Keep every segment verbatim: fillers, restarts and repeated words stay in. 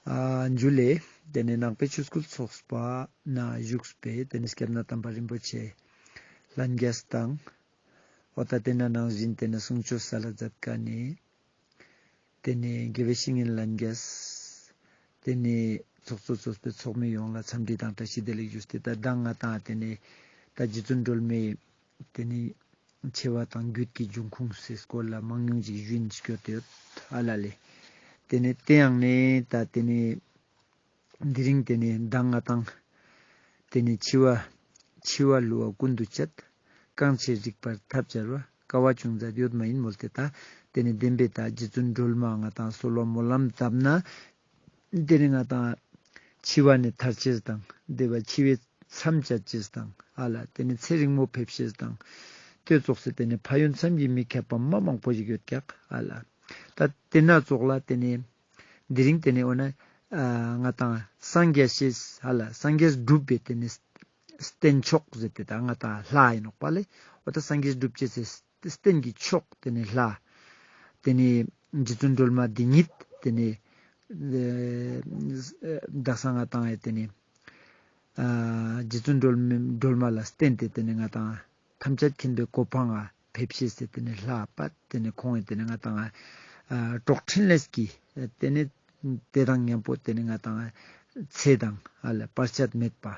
ཨ་ཇུ་ལེ། ཏེ་ནེ་ནང་པའི་ཆོས་སྐུལ་ཚོགས་པ་ནེ་བཞུགས་པའི་ཏེ་ནེ་སྐྱབས་གནས་དམ་པ་རིན་པོ་ཆེ་ལྷན་རྒྱས་དང་། འོ་ད་ཏེ་ནེ་ནང་བཞིན་ཏེ་ནེ་གསུང་ཆོས་སལ་ལ་མཛད་མཁན་ནི་ཏེ་ནེ་དགེ་བའི་བཤེས་གཉེན་ལྷན་རྒྱས། ཏེ་ནེ་ཚོགས་གཙོ་གཙོས་པའི་ཚོགས་མི་ཡོངས་ལ་འཚམས་འདྲི་དང་བཀྲ་ཤིས་བདེ་ལེགས་ཞུས་ཏེ། ད་མདང་ང་ཏང་ཏེ་ནེ་ད་རྗེ་བཙུན་སྒྲོལ་མའི་ཏེ་ནེ་ཆེ་བ་དང་རྒྱུད་ཀྱི་འབྱུང་ཁུངས་སི་སྐོར་ལ་མང་ཉུང་ཅིག་ཞུས་སྐྱོད་དེ་ཡོད་ཨ་ལ་ལེ། ཏེ་ནེ་ཏེ་ཡང་ནེ་ད་ཏེ་ནེ་དེ་རིང་ཏེ་ནེ་མདང་ང་ཏང་ཏེ་ནེ་འཆི་བ་འཆི་བ་བསླུ་བ་ཀུན་ཏུ་སྤྱད། གང་ཕྱིར་རིག་པར་ཐབས་སྦྱར་བ། དཀའ་བ་ཅུང་ཟད་ཡོད་མ་ཡིན་མོལ་ཏེ། ད་ཏེ་ནེ་བདེན་པའི་ད་རྗེ་བཙུན་སྒྲོལ་མ་ང་ཏང་གསོལ་བ་སྨོན་ལམ་བཏབ་ན་ཏེ་ནེ་ང་ཏང་འཆི་བ་ནེ་ཐར་ཅེས་དང་ཏེ་བ་འཆི་བའི་མཚམས་བཅད་ཅེས་དང་ཨ་ལ་ཏེ་ནེ་ཚེ་རིང་མོ་ཕེབས་ཤེས་དང་ཏེ་ཙོགས་སི་ཏེ་ནེ་ཕན་ཡོན་བསམ་གྱིས་མི་ཁྱབ་པ་མ་མང་པོ་ཞིག་ཡོད་ཀྱག་ཨ་ལ། ད་ཏེ་ན་ཙོགས་ལ་ཏེ་ནེ་དེ་རིང་ཏེ་ནེ་འོ་ན་ཨ་ང་ཏང་སངས་རྒྱས་ཤེས་ཨ་ལ་སངས་རྒྱས་སྒྲུབ་པའི་ཏེ་ནེ་རྟེན་མཆོག་ཟེར་ཏེ་ད་ང་ཏང་ལྷ་ཡིན་ནོག་པ་ལེ། འོ་ད་སངས་རྒྱས་སྒྲུབ་ཅེས་སི་རྟེན་གྱི་མཆོག་ཏེ་ནེ་ལྷ། ཏེ་ནེ་རྗེ་བཙུན་སྒྲོལ་མ་འདི་ཉིད་ཏེ་ནེ་ཨ་དག་ས་ང་ཏང་ཨེ་ཏེ་ནེ་ཨ་རྗེ་བཙུན་སྒྲོལ་མ་སྒྲོལ་མ་ལ་བརྟེན་ཏེ་ཏེ་ནེ་ང་ཏང་ཐམས་ཅད་མཁྱེན་པའི་གོ་འཕང་ང་ཕེབས་ཤེས་སི་ཏེ་ནེ་ལྷ་པ་ཏེ་ནེ་ཁོང་ཨེ་ཏེ་ནེ་ང་ཏང་ཨ་གྲོགས་ཕྲིན་ལས་ཀྱི་ཏེ་ནེ་ཏེ་དང་མཉམ་པོ་ཏེ་ནེ་ང་ཏང་ཨ་ཚེ་དང་ཨ་ལ་བར་ཆད་མེད་པ།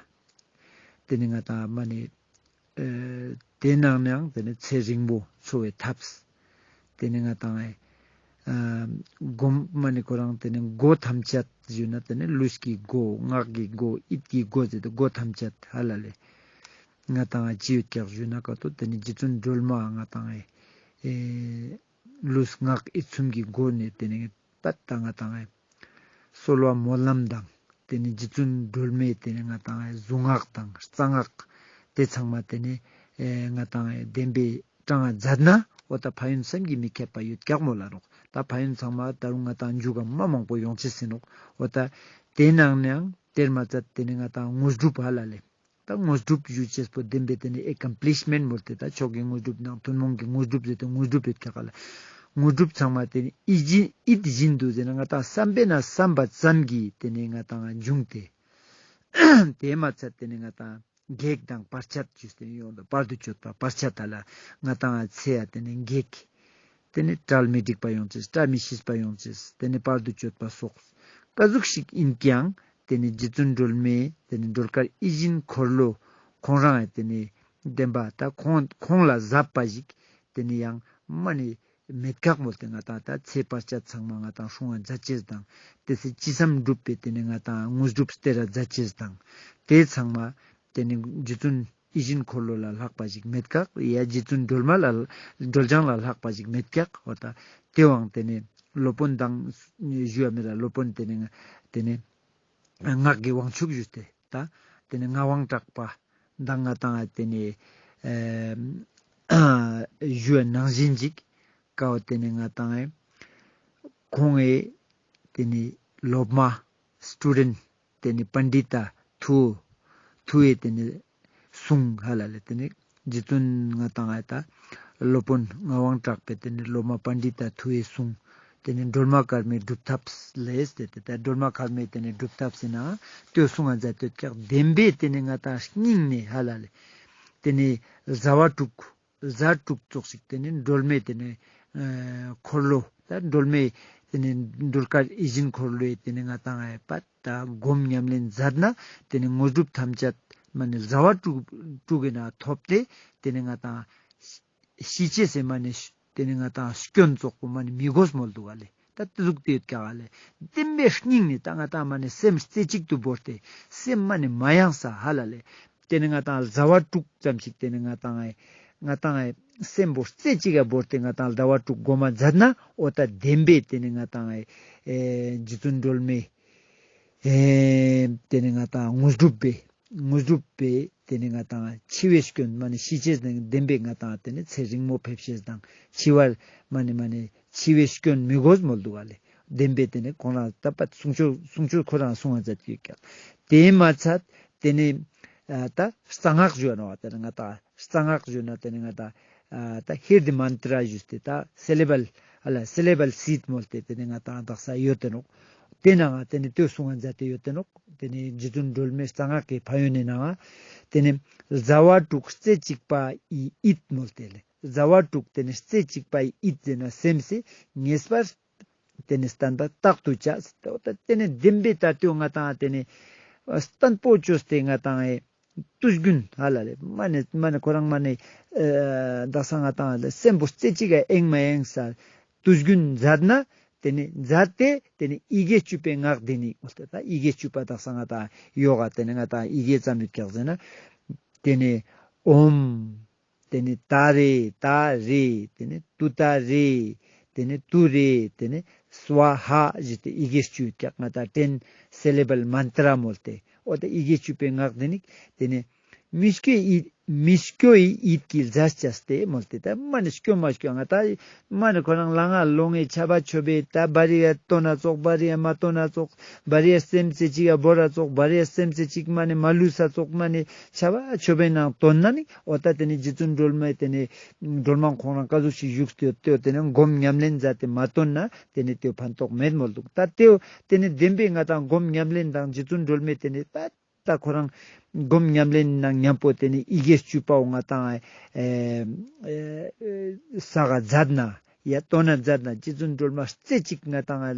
ཏེ་ནེ་ང་ཏང་མ་ནེ་ཨེ་ཏེ་ནང་ནའང་ཏེ་ནེ་ཚེ་རིང་པོ་འཚོ་བའི་ཐབས། ཏེ་ནེ་ང་ཏང་ཨེ་ཨ་སྒོམ་མ་ནེ་ཁོ་རང་ཏེ་ནེ་སྒོ་ཐམས་ཅད་ཞུ་ན་ཏེ་ནེ་ལུས་ཀྱི་སྒོ་ངག་གི་སྒོ་ཡིད་ཀྱི་སྒོ་ཟེར་ཏེ་སྒོ་ཐམས་ཅད་ཧ་ལ་ལེ། ང་ཏང་ཨེ་ཅི་ཡོད་ཀྱག་ཞུ་ན་ཀ་ཏོ་ཏེ་ནེ་རྗེ་བཙུན་སྒྲོལ་མ་ང་ཏང་ཨེ་ཨེ་ལུས་ངག་ཡིད་གསུམ་གྱི་སྒོ་ནེ་ཏེ་ནེ་པད་ད་ང་ཏང་ཨེ་གསོལ་བ་སྨོན་ལམ་དང་ཏེ་ནེ་རྗེ་བཙུན་སྒྲོལ་མའི་ཏེ་ནེ་ང་ཏང་ཨེ་གཟུངས་སྔགས་དང་རྩ་སྔགས་ཏེ་ཚང་མ་ཏེ་ནེ་ཨེ་ང་ཏང་ཨེ་བདེན་པའི་དྲང་ང་མཛད་ན་འོ་ད་ཕན་ཡོན་བསམ་གྱིས་མི་ཁྱབ་པ་ཡོད་ཀྱག་མོལ་ལ་ནོག། ད་ཕན་ཡོན་ཚང་མ་ད་རུང་ང་ཏང་མཇུག་ག་མ་མང་པོ་ཡོང་ཅེས་ཡིན་ནོག། འོ་ད་ཏེ་ནང་ནའང་ཏེར་མ་ཚད་ཏེ་ནེ་ང་ཏང་དངོས་གྲུབ་ཧ་ལ་ལེ། ད་དངོས་གྲུབ་ཞུ་ཅེས་པོ་བདེན་པའི་ཏེ་ནེ་ཨེ་ཀམ་པི་ལིཤ་མེན་ཊ་མོལ་ཏེ་ད་མཆོག་གི་དངོས་གྲུབ་དང་ཐུན་མོང་གི་དངོས་གྲུབ་ཟེར་ཏེ་དངོས་གྲུབ་ཡོད་ཀྱག་ལ། དངོས་གྲུབ་ཚང་མ་ཏེ་ནེ་ཡིད་བཞིན་ཡིད་བཞིན་དུ་ཟེར་ན་ང་ཏང་བསམ་པས་ན་བསམ་པ་ཙམ་གྱིས་ཏེ་ནེ་ང་ཏང་འབྱུང་སྟེ། ཏེ་མ་ཚད་ཏེ་ནེ་ང་ཏང་གེགས་དང་བར་ཆད་ཞུས་ཏེ་ཡོང་དོ། བར་དུ་གཅོད་པ་བར་ཆད་ད་ལ་ང་ཏང་ཚེ་ཡ་ཏེ་ནེ་གེགས། ཏེ་ནེ་བཀྲ་མི་སྒྲིག་པ་ཡོང་ཅེས་བཀྲ་མི་ཤིས་པ་ཡོང་ཅེས་ཏེ་ནེ་བར་དུ་གཅོད་པ་སོགས་ཀ་ཟུག་ཞིག་ཡིན་ཀྱང་ཏེ་ནེ་རྗེ་བཙུན་སྒྲོལ་མའི་ཏེ་ནེ་སྒྲོལ་དཀར་ཡིད་བཞིན་འཁོར་ལོ་ཁོང་རང་ཡ་ཏེ་ནེ་བདེན་པ་ད་ཁོང་ཁོང་ལ་ཟབ་པ་ཞིག་ཏེ་ནེ་ཡང་མ་ནེ་མེད་ཀྱག་མོལ་ཏེ་ང་ཏང་ད་ཚེ་བར་ཆད་ཚང་མ་ང་ཏང་སྲུང་བ་མཛད་ཅེས་དང་ཏེ་སེ་ཅི་བསམ་འགྲུབ་པའི་ཏེ་ནེ་ང་ཏང་དངོས་གྲུབ་སྟེར་ར་མཛད་ཅེས་དང་ཏེ་ཚང་མ་ཏེ་ནེ་རྗེ་བཙུན་ཡིད་བཞིན་འཁོར་ལོ་ལ་ལྷག་པ་ཞིག་མེད་ཀྱག། ཡ་རྗེ་བཙུན་སྒྲོལ་མ་ལ་སྒྲོལ་ལྗང་ལ་ལྷག་པ་ཞིག་མེད་ཀྱག། འོ་ད་ཏེ་བའང་ཏེ་ནེ་སློབ་དཔོན་དང་ཞུ་ཡ་མེད་ལ་སློབ་དཔོན་ཏེ་ནེ་ཏེ་ནེ་སྔགས་ཀྱི་དབང་ཕྱུག་ཞུས་ཏེ་ད་ཏེ་ནེ་ངག་དབང་གྲགས་པ་དང་ང་ཏང་ཏེ་ནེ་ཨེ་ཞུ་ཡ་ནང་བཞིན་ཅིག་ཀའོ་ཏེ་ནེ་ང་ཏང་ཨེ་ཁོང་ཨེ་ཏེ་ནེ་སློབ་མ་སི་ཊུ་ཌེན་ཊ་ཏེ་ནེ་པཎྜི་ཏ་ཐུ་ཐུ་ཨེ་ཏེ་ནེ་གསུངས་ཧ་ལ་ལེ། ཏེ་ནེ་རྗེ་བཙུན་ང་ཏང་ཨེ་ད་སློབ་དཔོན་ངག་དབང་གྲགས་པའི་ཏེ་ནེ་སློབ་མ་པཎྜི་ཏ་ཐུ་ཨེ་གསུངས། ཏེ་ནེ་སྒྲོལ་མ་དཀར་མོའི་སྒྲུབ་ཐབས་ལས་ཏེ་ཏེ་ད་སྒྲོལ་མ་དཀར་མོའི་ཏེ་ནེ་སྒྲུབ་ཐབས་ཟེར་ན་ཏེ་གསུང་ང་མཛད་དེ་ཡོད་ཀྱག། བདེན་པའི་ཏེ་ནེ་ང་ཏང་སྙིང་ནེ་ཧ་ལ་ལེ། ཏེ་ནེ་ཟླ་བ་དྲུག་ཟླ་དྲུག་ཙོགས་ཤིག་ཏེ་ནེ་སྒྲོལ་མའི་ཏེ་ནེ་ཨ་འཁོར་ལོ་ད་སྒྲོལ་མའི་ཏེ་ནེ་སྒྲོལ་དཀར་ཡིད་བཞིན་འཁོར་ལོའི་ཏེ་ནེ་ང་ཏང་ཨེ་པད་ད་སྒོམ་ཉམས་ལེན་མཛད་ན་ཏེ་ནེ་དངོས་གྲུབ་ཐམས་ཅད་མ་ནེ་ཟླ་བ་དྲུག་དྲུག་གི་ནང་ཐོབ་སྟེ་ཏེ་ནེ་ང་ཏང་ཤི་ཅེས་སི་མ་ནེ་ཏེ་ནེ་ང་ཏང་སྐྱོན་ཙོགས་པོ་མ་ནེ་མི་དགོས་མོལ་དུག་ག་ལེ། ད་ཏེ་ཟུག་ཏེ་ཡོད་ཀྱག་ག་ལེ། བདེན་པའི་སྙིང་ནེ་ད་ང་ཏང་མ་ནེ་སེམས་རྩེ་གཅིག་ཏུ་བོར་ཏེ་སེམས་མ་ནེ་མ་ཡེངས་ས་ཧ་ལ་ལེ། ཏེ་ནེ་ང་ཏང་ཟླ་བ་དྲུག་ཙམ་ཞིག་ཏེ་ནེ་ང་ཏང་ཨེ་ང་ཏང་ཨེ་སེམས་པོ་རྩེ་གཅིག་ག་བོར་ཏེ་ང་ཏང་ཟླ་བ་དྲུག་སྒོམ་མ་མཛད་ན་འོ་ད་བདེན་པའི་ཏེ་ནེ་ང་ཏང་ཨེ་ཨེ་རྗེ་བཙུན་སྒྲོལ་མའི་ཨེ་ཏེ་ནེ་ང་ཏང་དངོས་གྲུབ་པའི་དངོས་གྲུབ་པའི་ཏེ་ནེ་ང་ཏང་འཆི་བའི་སྐྱོན་མ་ནེ་ཤི་ཅེས་དང་བདེན་པའི་ང་ཏང་ཏེ་ནེ་ཚེ་རིང་མོ་ཕེབས་ཤེས་དང་འཆི་བ་མ་ནེ་མ་ནེ་འཆི་བའི་སྐྱོན་མི་དགོས་མོལ་དུག་ག་ལེ། བདེན་པའི་ཏེ་ནེ་ཁོང་རང་ད་པད་གསུང་ཆོས་གསུང་ཆོས་ཁོ་རང་གསུང་བ་མཛད་ཀྱི་ཡོད་ཀྱག། ཏེ་མ་ཚད་ཏེ་ནེ་ཨ་ད་རྩ་སྔགས་ཞུ་ནོག་ཏེ་ནེ་ང་ཏང་རྩ་སྔགས་ཞུ་ན་ཏེ་ནེ་ང་ཏང་ཨ་ད་ཧྲྀ་ཏི་མན་ཏྲ་ཞུས་ཏེ་ད་སི་ལེ་བལ་ཨ་ལ་སི་ལེ་བལ་སིཌ་མོལ་ཏེ་ཏེ་ནེ་ང་ཏང་དག་ས་ཡོད་དེ་ནོག། ཏེ་ནང་ང་ཏེ་ནེ་ཏེ་གསུང་ང་མཛད་དེ་ཡོད་དེ་ནོག། ཏེ་ནེ་རྗེ་བཙུན་སྒྲོལ་མའི་རྩ་སྔགས་ཀྱི་ཕན་ཡོན་ནི་ནང་ང་ཏེ་ནེ་བཟའ་བ་དྲུག་རྩེ་གཅིག་པ་ཡི་ཡིད་མོལ་ཏེ་ལེ། བཟའ་བ་དྲུག་ཏེ་ནེ་རྩེ་གཅིག་པ་ཡི་ཡིད་ཟེར་ན་སེམས་སི་ངེས་པར་ཏེ་ནེ་བརྟན་པ་རྟག་ཏུ་བྱ། ཏེ་ནེ་བདེན་པའི་ད་ལྟོས་ང་ཏང་ཏེ་ནེ་བརྟན་པོ་བཅོས་ཏེ་ང་ཏང་ཨེ་དུས་རྒྱུན་ཧ་ལ་ལེ་མ་ནེ་མ་ནེ་ཁོ་རང་མ་ནེ་ཨེ་དག་ས་ང་ཏང་ལེ་སེམས་པོ་རྩེ་གཅིག་ག་ཨེང་མ་ཨེང་ས་དུས་རྒྱུན་མཛད་ན་ཏེ་ནེ་མཛད་དེ་ཏེ་ནེ་ཡི་གེ་བཅུ་པའི་སྔགས་ཏེ་ནེ་ཡོད་ཏེ་ད་ཡི་གེ་བཅུ་པ་དག་ས་ང་ཏང་ཡོག་ག་ཏེ་ནེ་ང་ཏང་ཡི་གེ་ཙམ་ཡོད་ཀྱག་ཟེར་ན་ཏེ་ནེ་ཨོཾ། ཏེ་ནེ་ཏཱ་རེ་ཏཱ་རེ་ཏེ་ནེ་ཏུཏྟཱ་རེ་ཏེ་ནེ་ཏུ་རེ་ཏེ་ནེ་སྭཱ་ཧཱ་ཞེས་ཏེ་ཡི་གེ་བཅུ་ཡོད་ཀྱག་ང་ཏང་ཏེན་སི་ལེ་བལ་མན་ཏྲ་མོལ་ཏེ་འོ་ཏེ་ཡི་གེ་བཅུ་པའི་སྔགས་ཏེ་ནེ་ཏེ་ནེ་མི་སྐྱོ་ཡི་མི་སྐྱོ་ཡི་ཡིད་ཀྱིས་ཟས་བཅས་ཏེ་མོལ་ཏེ་ད་མ་ནེ་སྐྱོ་མ་སྐྱོ་ང་ཏང་མ་ནེ་ཁོ་རང་ལ་ང་ལོ་ངེ་ཆ་བ་ཆོ་བེ་ད་བ་རི་ཡ་ཏོན་ན་ཙོགས་བ་རི་ཡ་མ་ཏོན་ན་ཙོགས་བ་རི་ཡ་སེམས་ཅེ་ཅིག་ཡ་བོ་ར་ཙོགས་བ་རི་ཡ་སེམས་ཅེ་ཅིག་མ་ནེ་མ་ལུས་ས་ཙོགས་མ་ནེ་ཆ་བ་ཆོ་བེ་ནང་ཏོན་ན་ནི་འོ་ད་ཏེ་ནེ་རྗེ་བཙུན་སྒྲོལ་མའི་ཏེ་ནེ་སྒྲོལ་མ་ཁོང་རང་ཀ་ཟུག་ཞིག་བཞུགས་ཏེ་ཡོད་ཏེ་ཏེ་ནེ་སྒོམ་ཉམས་ལེན་མཛད་དེ་མ་ཏོན་ན་ཏེ་ནེ་ཏེ་ཕན་ཐོགས་མེད་མོལ་འདུག། ད་ཏེ་ཏེ་ནེ་བདེན་པའི་ང་ཏང་སྒོམ་ཉམས་ལེན་དང་རྗེ་བཙུན་སྒྲོལ་མའི་ཏེ་ནེ་ད་ད་ཁོ་རང་སྒོམ་ཉམས་ལེན་ནང་མཉམ་པོ་ཏེ་ནེ་ཡི་གེ་བཅུ་པའོ་ང་ཏང་ཨེ་ཨེ་ཨེ་ས་ག་མཛད་ན་ཡ་ཏོན་ན་མཛད་ན་རྗེ་བཙུན་སྒྲོལ་མ་རྩེ་གཅིག་ང་ཏང་ཨེ་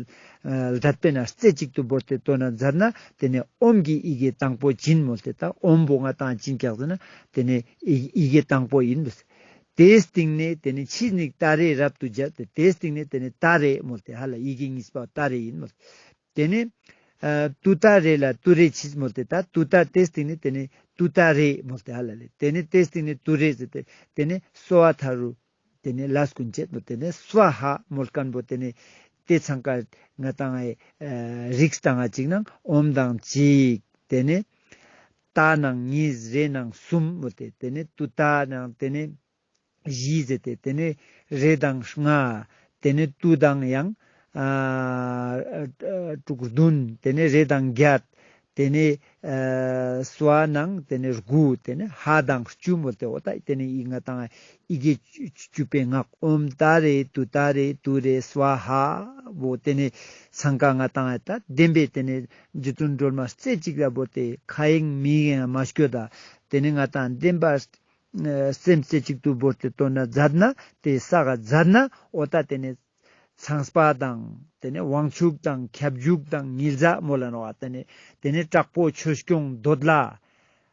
ལྡད་པེ་ན་རྩེ་གཅིག་ཏུ་བོར་ཏེ་ཏོན་ན་མཛད་ན་ཏེ་ནེ་ཨོཾ་གྱི་ཡི་གེ་དང་པོ་བྱིན་མོལ་ཏེ་ད་ཨོཾ་བོ་ང་ཏང་བྱིན་ཀྱག་ཟེར་ན་ཏེ་ནེ་ཡི་ཡི་གེ་དང་པོ་ཡིན་པས། ཏེའི་སྟེང་ནེ་ཏེ་ནེ་ཕྱིས་ནི་ཏཱ་རེ་རབ་ཏུ་སྦྱར་ཏེ་ཏེའི་སྟེང་ནེ་ཏེ་ནེ་ཏཱ་རེ་མོལ་ཏེ་ཧ་ལ་ཡི་གེ་གཉིས་པ་ཏཱ་རེ་ཡིན་མོལ་ཏེ། ཏེ་ནེ་ཨ་ཏུཏྟཱ་རེ་ལ་ཏུ་རེ་ཕྱིས་མོལ་ཏེ་ད་ཏུཏྟཱ་ཏེའི་སྟེང་ནེ་ཏེ་ནེ་ཏུཏྟཱ་རེ་མོལ་ཏེ་ཧ་ལ་ལེ། ཏེ་ནེ་ཏེའི་སྟེང་ནེ་ཏུ་རེ་ཟེར་ཏེ་ཏེ་ནེ་སྭཱ་ཧཱ་ཐ་རུ་ཏེ་ནེ་ལས་ཀུན་བྱེད་མོལ་ཏེ་ནེ་སྭཱ་ཧཱ་མོལ་མཁན་པོ་ཏེ་ནེ་ཏེ་ཚང་ཀ་ང་ཏང་ཨེ་རིགས་དང་ང་གཅིག་ནང་ཨོཾ་དང་གཅིག་ཏེ་ནེ་ཏཱ་ནང་གཉིས་རེ་ནང་གསུམ་མོལ་ཏེ་ཏེ་ནེ་ཏུཏྟཱ་ནང་ཏེ་ནེ་བཞི་ཟེར་ཏེ་ཏེ་ནེ་རེ་དང་ལྔ་ཏེ་ནེ་ཏུ་དང་ཡང་ཨ་དྲུག་བདུན་ཏེ་ནེ་རེ་དང་བརྒྱད་ཏེ་ནེ་ཨ་སྭཱ་ནང་ཏེ་ནེ་དགུ་ཏེ་ནེ་ཧཱ་དང་བཅུ་མོལ་ཏེ་འོ་ད་ཏེ་ནེ་ཡི་ང་ཏང་ཡི་གེ་བཅུ་བཅུ་པའི་སྔགས་ཨོཾ་ཏཱ་རེ་ཏུཏྟཱ་རེ་ཏུ་རེ་སྭཱ་ཧཱ་བོ་ཏེ་ནེ་ཚང་ཀ་ང་ཏང་ཡ་ད་བདེན་པའི་ཏེ་ནེ་རྗེ་བཙུན་སྒྲོལ་མ་རྩེ་གཅིག་ལ་བོར་ཏེ་ཁ་ཡེངས་མིག་ཡེངས་མ་སྐྱོ་ད་ཏེ་ནེ་ང་ཏང་བདེན་པ་སེམས་རྩེ་གཅིག་ཏུ་བོར་ཏེ་ཏོན་ན་མཛད་ན་ཏེ་ས་ག་མཛད་ན་འོ་ད་ཏེ་ནེ་ཚངས་པ་དང་ཏེ་ནེ་དབང་ཕྱུག་དང་ཁྱབ་འཇུག་དང་ཉི་ཟླ་མོལ་ལ་ནོག་ཨ། ཏེ་ནེ་ཏེ་ནེ་དྲག་པོ་ཆོས་སྐྱོང་འདོད་ལྷ་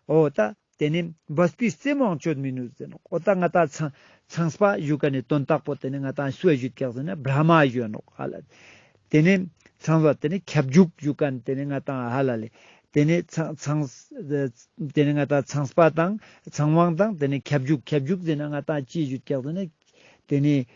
འོ་ད་ཏེ་ནེ་བ་སྤུའི་རྩེ་མོའང་གཅོད་མི་ནུས་ཟེར་ནོག། འོ་ད་ང་ཏང་ཚངས་ཚངས་པ་ཞུ་ཀ་ནེ་དོན་དག་པོ་ཏེ་ནེ་ང་ཏང་སུ་ཞུ་ཀྱག་ཟེར་ན་བྲཧྨ་ཞུ་ནོག་ཨ་ལ། ཏེ་ནེ་ཚངས་པ་ཏེ་ནེ་ཁྱབ་འཇུག་ཞུ་ཀ་ནེ་ཏེ་ནེ་ང་ཏང་ཧ་ལ་ལེ། ཏེ་ནེ་ཚངས་ཚངས་ཏེ་ནེ་ང་ཏང་ཚངས་པ་དང་ཚངས་དབང་དང་ཏེ་ནེ་ཁྱབ་འཇུག་ཁྱབ་འཇུག་ཟེར་ན་ང་ཏང་ཅི་ཞུ་ཀྱག་ཟེར་ན་ཏེ་ནེ་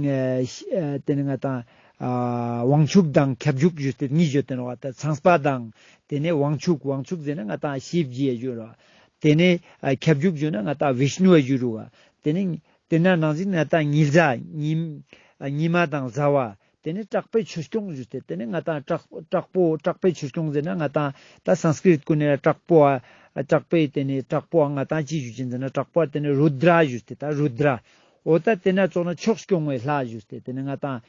ཨ་ཏེ་ནེ་ང་ཏང་ཨ་དབང་ཕྱུག་དང་ཁྱབ་འཇུག་ཞུས་ཏེ་གཉིས་ཞུ་ཏེ་ནོག་ཨ། ད་ཚངས་པ་དང་ཏེ་ནེ་དབང་ཕྱུག་དབང་ཕྱུག་ཟེར་ན་ང་ཏང་ཤེས་བྱའི་ཞུ་ར། ཏེ་ནེ་ཨ་ཁྱབ་འཇུག་ཞུ་ན་ང་ཏང་བིཤ་ནུ་ཞུ་རུ་བ། ཏེ་ནེ་ཏེ་ན་ནང་བཞིན་ང་ཏང་ཉི་ཟླ་ཉི་ཉི་མ་དང་ཟླ་བ། ཏེ་ནེ་དྲག་པོའི་ཆོས་སྐྱོང་ཞུས་ཏེ་ཏེ་ནེ་ང་ཏང་དྲག་དྲག་པོ་དྲག་པོའི་ཆོས་སྐྱོང་ཟེར་ན་ང་ཏང་ད་སཾ་སྐྲྀཏ་གུན་ནེ་དྲག་པོ་ཨ་དྲག་པོའི་ཏེ་ནེ་དྲག་པོ་ཨ་ང་ཏང་ཅི་ཞུ་ཅན་ཟེར་ན་དྲག་པོ་ཨ་ཏེ་ནེ་རུ་དྲ་ཞུས་ཏེ་ད་རུ་དྲ། འོ་ད་ཏེ་ན་ཙོགས་ན་ཕྱོགས་སྐྱོང་བའི་ལྷ་ཞུས་ཏེ་ཏེ་ནེ་ང་ཏང་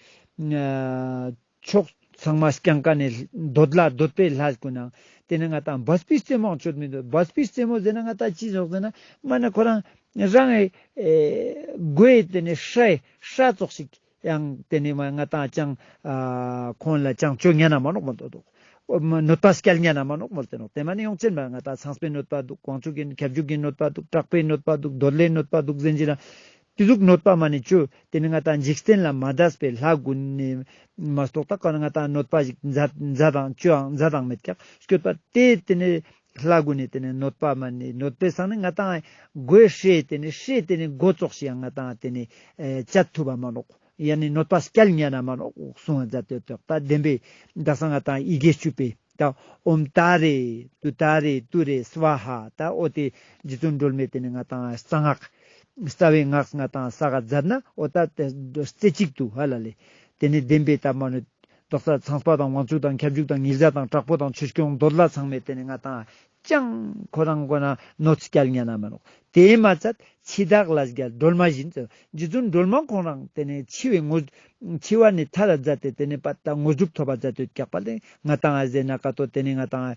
ཨ་ཕྱོགས་ཚང་མ་སྐྱོང་ཀ་ནེ་འདོད་ལྷ་འདོད་པའི་ལྷ་གུན་ནང་ཏེ་ནེ་ང་ཏང་བ་སྤུའི་རྩེ་མོའང་གཅོད་མི་ནུས། བ་སྤུའི་རྩེ་མོ་ཟེར་ན་ང་ཏང་ཅི་ཙོགས་ཟེར་ན་མ་ནེ་ཁོ་རང་རང་ཨེ་མགོའི་ཏེ་ནེ་སྲས་སྲས་ཙོགས་ཤིག་ཡང་ཏེ་ནེ་མ་ང་ཏང་ཅང་ཨ་ཁོང་ལ་ཅང་ཅོ་ཉན་ན་མ་ནོག་མོལ་ཏེ་འདུག། འོ་མ་གནོད་པ་སྐྱལ་ཉན་ན་མ་ནོག་མོལ་ཏེ་ནོག། ཏེ་མ་ནེ་ཡོང་ཅན་མ་ང་ཏང་ཚངས་པའི་གནོད་པ་འདུག། དབང་ཕྱུག་གི་ཁྱབ་འཇུག་གི་གནོད་པ་འདུག། དྲག་པོའི་གནོད་པ་འདུག། འདོད་ལྷའི་གནོད་པ་འདུག་ཟེར་གྱི་ན་ཏེ་ཟུག་གནོད་པ་མ་ནེ་ཅོ་ཏེ་ནེ་ང་ཏང་འཇིག་རྟེན་ལ་མ་འདས་པའི་ལྷ་གུན་ནེ་མ་གཏོགས་ད་ག་ན་ང་ཏང་གནོད་པ་ཞིག་མཛད་མཛད་དང་ཅོའང་མཛད་དང་མེད་ཀྱག། སྐྱོད་པ་ཏེ་ཏེ་ནེ་ལྷ་གུན་ནེ་ཏེ་ནེ་གནོད་པ་མ་ནེ་གནོད་པའི་སང་ནེ་ང་ཏང་མགོའི་སྲས་ཏེ་ནེ་སྲས་ཏེ་ནེ་མགོ་ཙོགས་ཤིག་ཡང་ང་ཏང་ཏེ་ནེ་ཨེ་བཅད་ཐུབ་པ་མ་ནོག། ཡང་ནི་གནོད་པ་སྐྱལ་ཉན་ན་མ་ནོག་གསུང་བ་མཛད་དེ་ཡོད་དོག། ད་བདེན་པའི་དག་ས་ང་ཏང་ཡི་གེ་བཅུ་པའི་ད་ཨོཾ་ཏཱ་རེ་ཏུཏྟཱ་རེ་ཏུ་རེ་སྭཱ་ཧཱ་ད་འོ་ཏེ་རྗེ་བཙུན་སྒྲོལ་མའི་ཏེ་ནེ་ང་ཏང་རྩ་སྔགས་རྩ་བའི་སྔགས་ང་ཏང་ས་ག་མཛད་ན་འོ་ད་ཏེ་རྩེ་གཅིག་ཏུ་ཧ་ལ་ལེ། ཏེ་ནེ་བདེན་པའི་ད་མ་ནེ་དག་ས་ཚངས་པ་དང་དབང་ཕྱུག་དང་ཁྱབ་འཇུག་དང་ཉི་ཟླ་དང་དྲག་པོ་དང་ཆོས་སྐྱོང་འདོད་ལྷ་ཚང་མའི་ཏེ་ནེ་ང་ཏང་ ཅང་ཁོ་རང་ཁོ་ན་ནོ་ཚ་སྐྱལ་ཉན་ན་མ་ནོག། དེ་མ་ཚད་འཆི་བདག་ལས་རྒྱལ་སྒྲོལ་མ་བཞིན་དུ་རྗེ་བཙུན་སྒྲོལ་མ་ཁོང་རང་དེ་ནས་འཆི་བའི་ངུ་འཆི་བ་ནས་ཐར་ར་མཛད་དེ་དེ་ནས་པ་ད་དངོས་གྲུབ་ཐོབ་པ་མཛད་དེ་ཀྱག་པ་ལས་ང་ཏང་ཨ་ཟེར་ན་ཀ་ཏོ་དེ་ནས་ང་ཏང་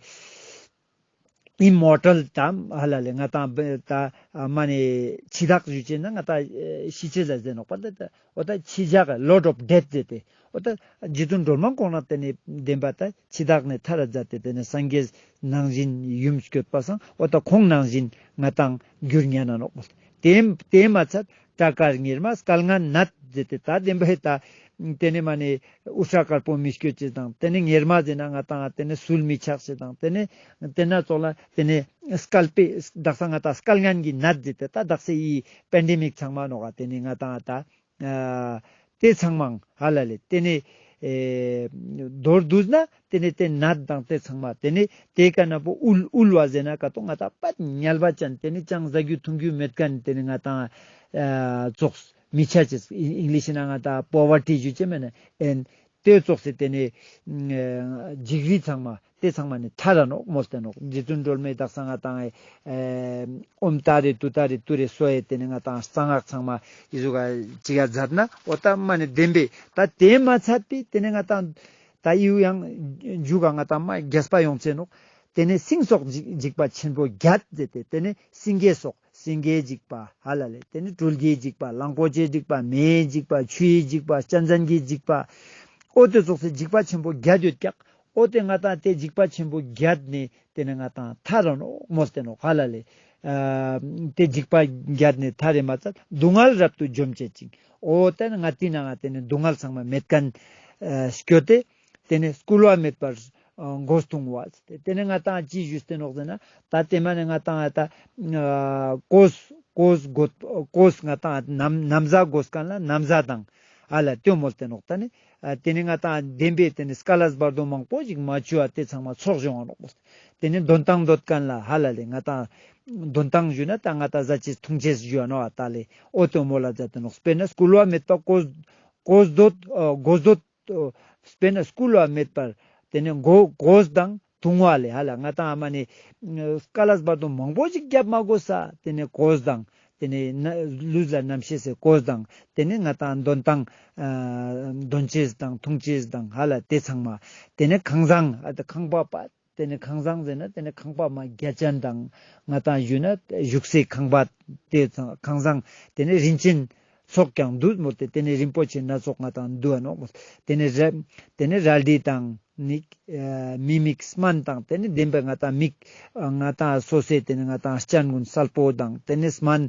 ཨི་མོར་ཊལ་དམ་ཧ་ལ་ལས་ང་ཏང་ད་མ་ནས་འཆི་བདག་ཞུ་ཅེ་ན་ང་ཏང་ཤི་ཅེས་ལ་ཟེར་ནོག་པ་ལས་ད་འོ་ད་འཆི་བདག་ལོརཌ་ཨོཕ་ཌེཐ་ཟེར་ཏེ་འོ་ད་རྗེ་བཙུན་སྒྲོལ་མ་ཁོང་རང་དེ་ནས་བདེན་པ་ད་འཆི་བདག་ནས་ཐར་ར་མཛད་དེ་དེ་ནས་སངས་རྒྱས་ནང་བཞིན་ཡུམ་སྐྱོད་པ་སང་འོ་ད་ཁོང་ནང་བཞིན་ང་ཏང་འགྱུར་ཉན་ན་ནོག་པ་ལས་དེ་དེ་མ་ཚད་སྐྲ་དཀར་གཉེར་མ་སྐལ་ངན་ནད་ཟེར་ཏེ་ད་བདེན་པའི་ད་དེ་ནས་མ་ནས་དབུ་སྐྲ་དཀར་པོ་མི་སྐྱོད་ཅེས་དང་དེ་ནས་གཉེར་མ་ཟེར་ན་ང་ཏང་དེ་ནས་སུལ་མི་ཆགས་ཅེས་དང་དེ་ནས་དེ་ན་ཙོགས་ལ་དེ་ནས་སྐལ་པའི་དག་ས་ང་ཏང་སྐལ་ངན་གྱི་ནད་ཟེར་ཏེ་ད་དག་ས་ཡི་པེན་ཌེ་མིག་ཚང་མ་ནོག་ག་དེ་ནས་ང་ཏང་ད་ཨ་དེ་ཚང་མ་ཧ་ལ་ལས་དེ་ནས་ཨེ་མདོར་བསྡུས་ན་དེ་ནས་དེ་ནད་དང་དེ་ཚང་མ་དེ་ནས་དེ་ཀ་ན་པོ་དབུལ་དབུལ་བ་ཟེར་ན་ཀ་ཏོ་ང་ཏང་པད་ཉལ་བ་ཅན་དེ་ནས་ཅང་ཟ་རྒྱུ་འཐུང་རྒྱུ་མེད་མཁན་དེ་ནས་ང་ཏང་ཨ་ཙོགས་མི་ཆ་ཅེས་ཨིང་ལིཤ་ན་ང་ཏང་པོ་ཝར་ཊི་ཞུ་ཅེས་མེད་ན་ཨེན་དེ་ཙོགས་སེ་དེ་ནས་ཨ་འཇིགས་རི་ཚང་མ་དེ་ཚང་མ་ནས་ཐར་ར་ནོག་མོལ་ཏེ་ནོག། རྗེ་བཙུན་སྒྲོལ་མའི་དག་ས་ང་ཏང་ཨེ་ཨོཾ་ཏཱ་རེ་ཏུཏྟཱ་རེ་ཏུ་རེ་སྭཱ་ཧཱ་ཡེ་དེ་ནས་ང་ཏང་རྩ་སྔགས་ཚང་མ་ཨི་ཟུག་ག་ཅིག་ག་མཛད་ན་འོ་ད་མ་ནས་བདེན་པའི་ད་དེ་མ་ཚད་པའི་དེ་ནས་ང་ཏང་ད་ཨི་བོ་ཡང་མཇུག་ག་ང་ཏང་མ་རྒྱས་པ་ཡོང་ཅེས་ནོག། དེ་ནས་སྲིན་སོགས་འཇིགས་འཇིགས་པ་ཆེན་པོ་བརྒྱད་ཟེར་ཏེ་དེ་ནས་སེང་གེ་སོགས་སེང་གེའི་འཇིགས་པ་ཧ་ལ་ལས་དེ་ནས་སྦྲུལ་གྱི་འཇིགས་པ་གླང་པོ་ཆེའི་འཇིགས་པ་མེའི་འཇིགས་པ་ཆུའི་འཇིགས་པ་གཅན་གཟན་གྱི་འཇིགས་པ་འོ་དེ་ཙོགས་སེ་འཇིགས་པ་ཆེན་པོ་བརྒྱད་ཡོད་ཀྱག། འོ་དེ་ང་ཏང་དེ་འཇིགས་པ་ཆེན་པོ་བརྒྱད་ནས་དེ་ནས་ང་ཏང་ཐར་ར་ནོག་མོལ་ཏེ་ནོག་ཧ་ལ་ལས། ཨ་དེ་འཇིགས་པ་བརྒྱད་ནས་ཐར་རེ་མ་ཚད་སྡུག་བསྔལ་རབ་ཏུ་འཇོམས་བྱེད་ཅིང་། འོ་དེ་ནས་ང་ཏི་ན་ང་དེ་ནས་སྡུག་བསྔལ་ཚང་མ་མེད་མཁན་ཨ་སྐྱོད་དེ་དེ་ནས་བསྐུལ་བ་མེད་པར་ཨ་མགོ་ཐུང་བ་ཟེར་ཏེ་དེ་ནས་ང་ཏང་ཅི་ཞུས་ཏེ་ནོག་ཟེར་ན་ད་དེ་མ་ནས་ང་ཏང་ཨ་ད་ཨ་གོས་གོས་གོས་གོས་ང་ཏང་ན་བཟའ་གོས་མཁན་ལ་ན་བཟའ་དང་ཨ་ལ་དེ་མོལ་ཏེ་ནོག། ད་ནི་ཨ་དེ་ནས་ང་ཏང་བདེན་པའི་དེ་ནས་སྐལ་ལས་བར་དོ་མང་པོ་ཞིག་མ་བཅོ་བ་དེ་ཚང་མ་ཚོགས་ཡོང་བ་ནོག། དེ་ནས་འདོན་ཐང་འདོད་མཁན་ལ་ཧ་ལ་ལས་ང་ཏང་འདོན་ཐང་ཞུ་ན་ད་ང་ཏང་ཟ་ཅེས་འཐུང་ཅེས་ཞུ་བ་ནོག་ཨ་ད་ལས་འོ་དེ་མོལ་ལ་མཛད་དེ་ནོག། དཔེར་ན་བསྐུལ་བ་མེད་པ་གོས་གོས་འདོད་ཨ་གོས་འདོད་དཔེར་ན་བསྐུལ་བ་མེད་པར་དེ་ནས་གོ་གོས་དང་འཐུང་བ་ལས་ཧ་ལ་ང་ཏང་ཨ་མ་ནི་སྐལ་ལས་བར་དོ་མང་པོ་ཞིག་རྒྱབ་མ་དགོས་ས་དེ་ནས་གོས་དང་དེ་ནས་ན་ལུས་ལ་རྣམ་ཤེས་སི་གོས་དང་དེ་ནས་ང་ཏང་འདོན་ཐང་ཨ་འདོན་ཅེས་དང་འཐུང་ཅེས་དང་ཧ་ལ་དེ་ཚང་མ་དེ་ནས་ཁང་བཟང་ཨ་ད་ཁང་པ་པ་དེ་ནས་ཁང་བཟང་ཟེར་ན་དེ་ནས་ཁང་པ་མ་རྒྱ་ཅན་དང་ང་ཏང་ཞུ་ན་བཞུགས་སའི་ཁང་པ་དེ་ཚང་ཁང་བཟང་དེ་ནས་རིན་ཆེན་ཚོགས་ཀྱང་འདུས་མོལ་ཏེ་དེ་ནས་རིན་པོ་ཆེ་སྣ་ཚོགས་ང་ཏང་འདུ་བ་ནོག་མོལ། དེ་ནས་རལ་དེ་ནས་རལ་གྲི་དང་ནི་ཨ་མི་མིག་སྨན་དང་དེ་ནས་བདེན་པའི་ང་ཏང་མིག་ཨ་ང་ཏང་སོ་སོའི་དེ་ནས་ང་ཏང་སྤྱན་ཀུན་གསལ་པོ་དང་དེ་ནས་སྨན་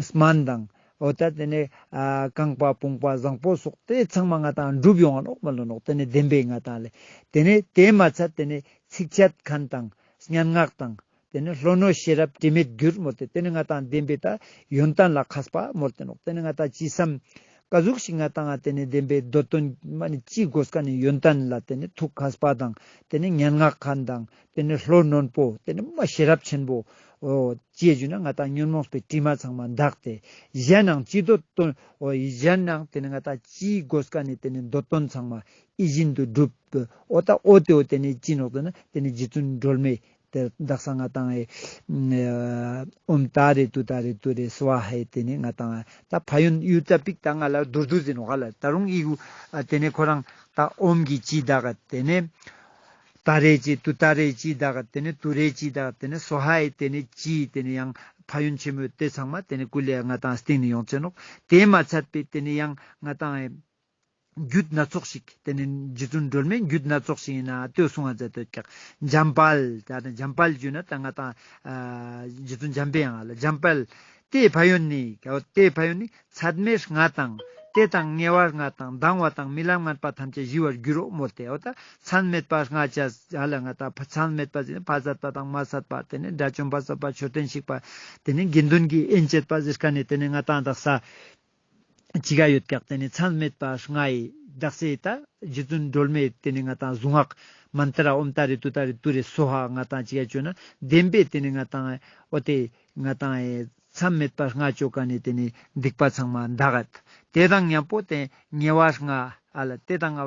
སྨན་དང་འོ་ད་དེ་ནས་ཨ་རྐང་པ་བུང་བ་བཟང་པོ་སོགས་དེ་ཚང་མ་ང་ཏང་འགྲུབ་ཡོང་བ་ནོག་མོལ་ནོག། དེ་ནས་བདེན་པའི་ང་ཏང་ལས་དེ་ནས་དེ་མ་ཚད་དེ་ནས་ཚིགས་བཅད་མཁན་དང་སྙན་ངག་དང་དེ་ནས་ལྷོ་ནོ་ཤེས་རབ་དྲི་མེད་གྱུར་མོལ་ཏེ་དེ་ནས་ང་ཏང་བདེན་པའི་ད་ཡོན་ཏན་ལ་མཁས་པ་མོལ་ཏེ་ནོག། དེ་ནས་ང་ཏང་ཅི་བསམ་ཀ་ཟུག་ཞིག་ང་ཏང་ང་དེ་ནས་བདེན་པའི་འདོད་དོན་མ་ནི་ཅི་དགོས་ཀ་ནས་ཡོན་ཏན་ལ་དེ་ནས་ཐུགས་མཁས་པ་དང་དེ་ནས་སྙན་ངག་མཁན་དང་དེ་ནས་ལྷོ་ནོན་པོ་དེ་ནས་མ་ཤེས་རབ་ཆེན་པོ་འོ་ཅི་ཞུ་ན་ང་ཏང་ཉོན་མོངས་པའི་དྲི་མ་ཚང་མ་འདག་སྟེ་གཞན་ནང་ཅི་འདོད་དོན་འོ་གཞན་ནང་དེ་ནས་ང་ཏང་ཅི་དགོས་ཀ་ནས་དེ་ནས་འདོད་དོན་ཚང་མ་ཡིད་བཞིན་དུ་འགྲུབ། འོ་ད་འོ་དེ་འོ་དེ་ནས་ཅི་ནོག་ཟེར་ན་དེ་ནས་རྗེ་བཙུན་སྒྲོལ་མའི་དེ་དག་ས་ང་ཏང་ཨེ་ཨོཾ་ཏཱ་རེ་ཏུཏྟཱ་རེ་ཏུ་རེ་སྭཱ་ཧཱ་ཡེ་དེ་ནས་ང་ཏང་ད་ཕན་ཡོན་ཡུ་ཙ་པིག་ད་ང་ལ་མདོར་བསྡུས་ཟེར་ནོག་ཧ་ལ། ད་རུང་ཨི་གུ་ཨ་དེ་ནས་ཁོ་རང་ད་ཨོཾ་གྱི་ཅི་དག་དེ་ནས་ཏཱ་རེ་ཅི་ཏུཏྟཱ་རེ་ཅི་དག་དེ་ནས་ཏུ་རེ་ཅི་དག་དེ་ནས་སྭཱ་ཧཱ་ཡེ་དེ་ནས་ཅི་དེ་ནས་ཡང་ཕན་ཡོན་ཆེན་མོ་དེ་ཚང་མ་དེ་ནས་ཀུ་ལེ་ང་ཏང་སྟེང་ནས་ཡོང་ཅེས་ནོག། དེ་མ་ཚད་པའི་དེ་ནས་ཡང་ང་ཏང་ཨེ་རྒྱུད་སྣ་ཚོགས་ཤིག་དེ་ནས་རྗེ་བཙུན་སྒྲོལ་མའི་རྒྱུད་སྣ་ཚོགས་ཤིག་ཡིན་ན་ལྟོས་གསུང་བ་མཛད་དེ་ཀྱག། འཇམ་དཔལ་ད་ནི་འཇམ་དཔལ་ཞུ་ན་ད་ང་ཏང་ཨ་རྗེ་བཙུན་འཇམ་པའི་དབྱངས་ལ་འཇམ་དཔལ་དེའི་ཕན་ཡོན་ནི་དེའི་ཕན་ཡོན་ནི་ཚད་མེད་ལྔ་དང་དེ་དང་ཉེ་བ་ལྔ་དང་སྡང་བ་དང་རྨི་ལམ་ངན་པ་ཐམས་ཅད་ཞི་བར་འགྱུར་རོ་མོལ་ཏེ། འོ་ད་མཚམས་མེད་པ་ལྔ་ཅས་ཧ་ལ་ང་ཏང་མཚམས་མེད་པ་ཟེར་ན་ཕ་ཟད་པ་དང་མ་ཟད་པ་དེ་ནས་དགྲ་བཅོམ་པ་ཟད་པ་མཆོད་རྟེན་བཤིག་པ་དེ་ནས་དགེ་འདུན་གྱི་དབྱེན་བྱེད་པ་ཟེར་ཁན་ནི་དེ་ནས་ང་ཏང་དག་ས་ཅི་ག་ཡོད་ཀྱག། དེ་ནས་མཚམས་མེད་པ་ལྔ་ཡི་དག་ས་ད་རྗེ་བཙུན་སྒྲོལ་མའི་དེ་ནས་ང་ཏང་གཟུངས་སྔགས་མནྟྲ་ཨོཾ་ཏཱ་རེ་ཏུཏྟཱ་རེ་ཏུ་རེ་སྭཱ་ཧཱ་ང་ཏང་ཅི་ག་བཅོས་ན་བདེན་པའི་དེ་ནས་ང་ཏང་འོ་དེ་ང་ཏང་ མཚམས་མེད་པ་ལྔ་ཅོ་ཀ་ནེ་ཏེ་ནེ་སྡིག་པ་ཚང་མ་འདག་གད། ཏེ་དང་ཉམ་པོ་ཏེ་ཉེ་བ་ལྔ་ཧ་ལ་ཏེ་དང་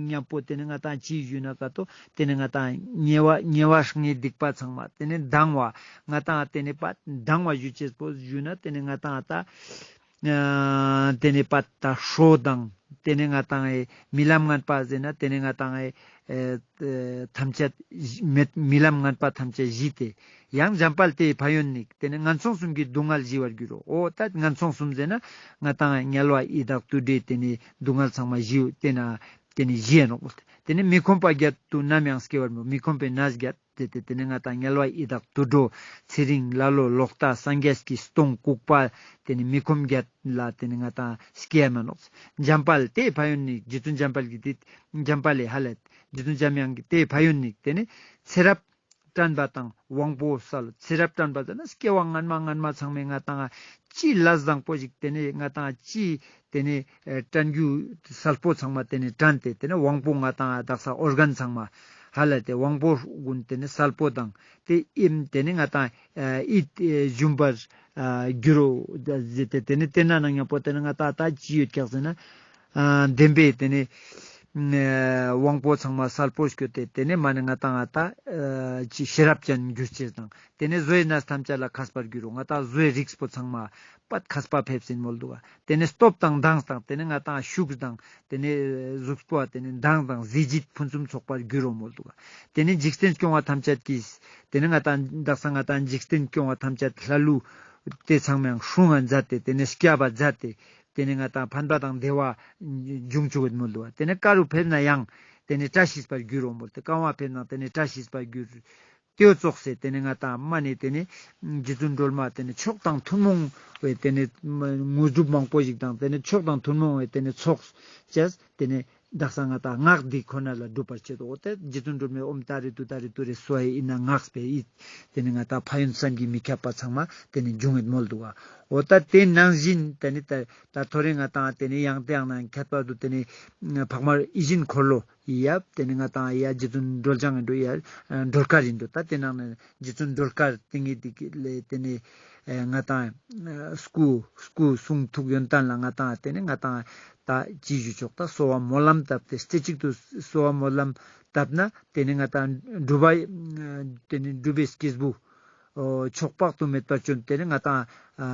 ཉམ་པོ་ཏེ་ནེ་ང་ཏང་ཅི་ཞུ་ན་ཀ་ཏོ་ཏེ་ནེ་ང་ཏང་ཉེ་བ་ཉེ་བ་ལྔའི་སྡིག་པ་ཚང་མ་ཏེ་ནེ་སྡང་བ་ང་ཏང་ཏེ་ནེ་པ་སྡང་བ་ཞུ་ཅེས་པོ་ཞུ་ན་ཏེ་ནེ་ང་ཏང་ད་ཨ་ཏེ་ནེ་པ་ད་ཧྲོ་དང་ཏེ་ནེ་ང་ཏང་ཨེ་རྨི་ལམ་ངན་པ་ཟེར་ན་ཏེ་ནེ་ང་ཏང་ཨེ་ཨེ་ཐམས་ཅད་མེད་རྨི་ལམ་ངན་པ་ཐམས་ཅད་ཞི་སྟེ། ཡང་འཇམ་དཔལ་དེའི་ཕན་ཡོན་ནི། ཏེ་ནེ་ངན་སོང་གསུམ་གྱི་སྡུག་བསྔལ་ཞི་བར་འགྱུར་རོ། འོ་ད་ངན་སོང་གསུམ་ཟེར་ན་ང་ཏང་དམྱལ་བ་ཡི་དྭགས་དུད་འགྲོའི་ཏེ་ནེ་སྡུག་བསྔལ་ཚང་མ་ཞི་ཏེ་ན་ཏེ་ནེ་ཞི་ཡ་ནོག། ཏེ་ནེ་མི་ཁོམ་པ་བརྒྱད་དུ་ནམ་ཡང་སྐྱེ་བར་མི་འོས། མི་ཁོམ་པའི་གནས་བརྒྱད་ཏེ་ཏེ་ཏེ་ནེ་ང་ཏང་དམྱལ་བ་ཡི་དྭགས་དུད་འགྲོ་ཚེ་རིང་ཀླ་ཀློ་ལོག་ལྟ་སངས་རྒྱས་ཀྱི་སྟོང་ལྐུགས་པ་ཏེ་ནེ་མི་ཁོམ་བརྒྱད་ལ་ཏེ་ནེ་ང་ཏང་སྐྱེ་ཡ་མ་ནོག། འཇམ་དཔལ་དེའི་ཕན་ཡོན་ནི། རྗེ་བཙུན་འཇམ་དཔལ་གྱི་ཏེ་འཇམ་དཔལ་ལས་ཧ་ལས་རྗེ་བཙུན་འཇམ་དབྱངས་ཀྱི་དེའི་ཕན་ཡོན་ནི། ཏེ་ནེ་ཚེ་རབས་དྲན་པ་དང་དབང་པོ་གསལ། ཚེ་རབས་དྲན་པ་ཟེར་ན་སྐྱེ་བ་སྔན་མ་སྔན་མ་ཚང་མའི་ང་ཏང་ཅི་ལས་བཟང་པོ་ཞིག་ཏེ་ནེ་ང་ཏང་ཅི་ཏེ་ནེ་ཨེ་དྲན་རྒྱུ་གསལ་པོ་ཚང་མ་ཏེ་ནེ་དྲན་ཏེ་ཏེ་ནེ་དབང་པོ་ང་ཏང་དག་ས་ཨོར་གན་ཚང་མ་ཧ་ལ་ཏེ་དབང་པོ་ཀུན་ཏེ་ནེ་གསལ་པོ་དང་ཏེ་ཨིམ་ཏེ་ནེ་ང་ཏང་ཨེ་ཨི་ཨེ་ཞུམ་པར་ཨ་འགྱུར་རོ་ཟེར་ཏེ་ཏེ་ནེ་ཏེ་ན་ནང་མཉམ་པོ་ཏེ་ནེ་ང་ཏང་ད་ཅི་ཡོད་ཀྱག་ཟེར་ན། ཨ་བདེན་པའི་ཏེ་ནེ་ཨ་དབང་པོ་ཚང་མ་གསལ་པོ་སྐྱོད་དེ་ཏེ་ནེ་མ་ནེ་ང་ཏང་ང་ཏང་ཨ་ཅི་ཤེས་རབ་ཅན་འགྱུར་ཅེས་དང་ཏེ་ནེ་བཟོའི་གནས་ཐམས་ཅད་ལ་མཁས་པར་འགྱུར་རོ། ང་ཏང་བཟོའི་རིགས་པོ་ཚང་མ་པད་མཁས་པ་ཕེབས་སིན་མོལ་འདུག་ག། ཏེ་ནེ་སྟོབས་དང་མདངས་དང་ཏེ་ནེ་ང་ཏང་ཤུགས་དང་ཏེ་ནེ་གཟུགས་པོ་ཏེ་ནེ་མདངས་དང་གཟི་བརྗིད་ཕུན་སུམ་ཚོགས་པར་འགྱུར་རོ་མོལ་འདུག་ག། ཏེ་ནེ་འཇིག་རྟེན་སྐྱོང་བ་ཐམས་ཅད་ཀྱིས་ཏེ་ནེ་ང་ཏང་དག་ས་ང་ཏང་འཇིག་རྟེན་སྐྱོང་བ་ཐམས་ཅད་ལྷ་ཀླུ་ཏེ་ཚང་མའང་སྲུང་ང་མཛད་དེ་ཏེ་ནེ་སྐྱབས་པ་མཛད་དེ། ཏེ་ནེ་ང་ཏང་ཕན་པ་དང་བདེ་བ་འབྱུང་ཆོག་གི་མོལ་འདུག་བ། ཏེ་ནེ་ག་རུ་ཕེབས་ན་ཡང་ཏེ་ནེ་བཀྲ་ཤིས་པར་འགྱུར་རོ་མོལ་ཏེ་གང་བ་ཕེབས་ན་ཏེ་ནེ་བཀྲ་ཤིས་པར་འགྱུར། ཏེའོ་ཙོགས་སེ་ཏེ་ནེ་ང་ཏང་མ་ནེ་ཏེ་ནེ་རྗེ་བཙུན་སྒྲོལ་མ་ཏེ་ནེ་མཆོག་དང་ཐུན་མོང་བའི་ཏེ་ནེ་དངོས་གྲུབ་མང་པོ་ཞིག་དང་ཏེ་ནེ་མཆོག་དང་ཐུན་མོང་བའི་ཏེ་ནེ་ཚོགས་བཅས་ཏེ་ནེ་དག་ས་ང་ཏང་སྔགས་འདི་ཁོ་ན་ལ་སྒྲུབ་པར་བྱེད་དོ། འོ་ཏེ་རྗེ་བཙུན་སྒྲོལ་མའི་ཨོཾ་ཏཱ་རེ་ཏུཏྟཱ་རེ་ཏུ་རེ་སྭཱ་ཧཱ་ཨིན་ན་སྔགས་པའི་ཨི་ཏེ་ནེ་ང་ཏང་ཕན་ཡོན་བསམ་གྱིས་མི་ཁྱབ་པ་ཚང་མ་ཏེ་ནེ་འབྱུང་ངེད་མོལ་འདུག་ག། འོ་ད་ཏེ་ནང་བཞིན་ཏེ་ནེ་ད་ད་ཐོ་རེ་ང་ཏང་ཏེ་ནེ་ཡང་ཏེ་ཡང་ན་ཁྱད་པར་དུ་ཏེ་ནེ་འཕགས་མ་ཡིད་བཞིན་འཁོར་ལོ་ཡ་ཏེ་ནེ་ང་ཏང་ཡ་རྗེ་བཙུན་སྒྲོལ་ལྗང་ཨིན་འགྲོ་ཡ་སྒྲོལ་དཀར་ཨིན་འགྲོ། ད་ཏེ་ནང་ནེ་རྗེ་བཙུན་སྒྲོལ་དཀར་ཏེ་ངེད་དི་ལེ་ཏེ་ནེ་ཨེ་ང་ཏང་ཨེ་སྐུ་སྐུ་གསུང་ཐུགས་ཡོན་ཏན་ལ་ང་ཏང་ཏེ་ནེ་ང་ཏང་ད་ཅི་ཞུ་ཆོག་ད་གསོལ་བ་སྨོན་ལམ་བཏབ་སྟེ་རྩེ་གཅིག་ཏུ་གསོལ་བ་སྨོན་ལམ་བཏབ་ན་ཏེ་ནེ་ང་ཏང་སྒྲུབ་པ་ཏེ་ནེ་སྒྲུབ་པའི་སྐྱེས་བུ་ཨོ་མཆོག་དཔག་ཏུ་མེད་པ་བྱོན། ཏེ་ནེ་ང་ཏང་ཨ་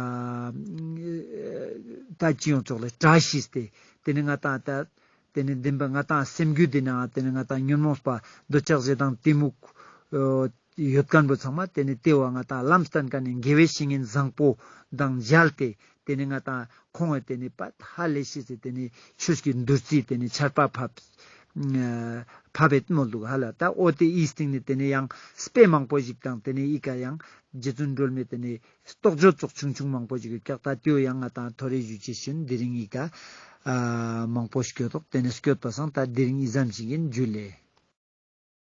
ད་ཅི་ཡོང་ཆོག་ལེ་བཀྲ་ཤིས་ཏེ་ཏེ་ནེ་ང་ཏང་ད་ཏེ་ནེ་བདེན་པ་ང་ཏང་སེམས་རྒྱུད་དི་ནང་ཏེ་ནེ་ང་ཏང་ཉོན་མོངས་པ་འདོད་ཆགས་ཞེ་སྡང་གཏི་མུག་ཨོ་ཡོད་མཁན་པོ་ཚང་མ་ཏེ་ནེ་ཏེ་བ་ང་ཏང་ལམ་སྟན་མཁན་ནི་དགེ་བའི་བཤེས་གཉེན་བཟང་པོ་དང་མཇལ་ཏེ་ཏེ་ནེ་ང་ཏང་ཁོང་ངི་ཏེ་ནེ་པད་ཧ་ལས་ཤེས་སེ་ཏེ་ནེ་ཆོས་ཀྱི་བདུད་རྩི་ཏེ་ནེ་ཆར་པ་ཕབ་ཕབ་བེད་མོལ་འདུག་ཧ་ལ། ད་འོ་ཏེ་ཨི་སྟེང་ནེ་ཏེ་ནེ་ཡང་དཔེ་མང་པོ་ཞིག་དང་ཏེ་ནེ་ཨི་ཀ་ཡང་རྗེ་བཙུན་སྒྲོལ་མའི་ཏེ་ནེ་རྟོགས་བརྗོད་ཙོགས་ཆུང་ཆུང་མང་པོ་ཞིག་ཡོད་ཀྱག། ད་ཏེའོ་ཡང་ང་ཏང་ཐོ་རེ་ཞུ་ཅེས་ཤིན་དེ་རིང་ཨི་ཀ་ཨ་མང་པོ་སྐྱོད་དོག། ཏེ་ནེ་སྐྱོད་པ་སང་ད་དེ་རིང་ཨི་ཙམ་ཞིག་ཨིན། འཇུ་ལེ།